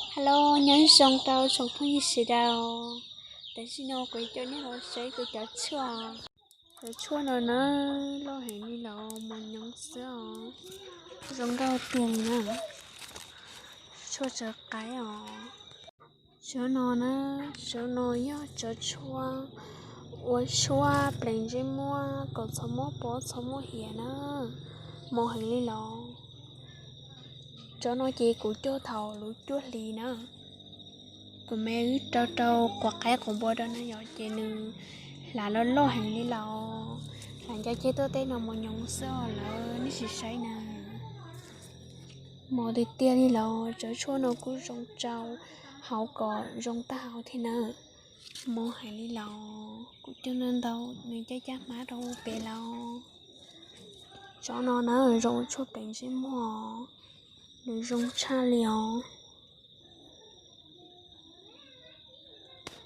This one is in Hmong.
Hello, nyob zoo rau tsoom phooj ywg sawv daws. Tam sim no kuv coj nej los saib kuv cov tshuaj. Cov tshuaj no na, loj heev li los mos nyoos xwb os. Zoo nkauj tiag li na. Tshuaj tsav qaib os. Cov no na, cov no yog cov tshuaj ua tshuaj pleev ntsej muag kom txhob muaj pob txhob muaj hiav na. Mos heev li los. Cov no ces kuv cog thaum lub cuaj hli na. Kuv me wb rau rau quav qaib quav npua rau na yom, ces nws hlav loj loj heev li los. Hlav ncaj ceg tuaj teb no mos nyoos xwb os lawv, nej sim saib na. Mos tiag tiag li los, cov tshuaj no kuj zoo rau hauv kom zoo tag hauv thiab na. Mos heev li los, kuv cog ntau ntau nws caj caj hmab rau pem los. Cov no na zoo tshuaj pleev ntsej muag, nws zoo tshaj li os.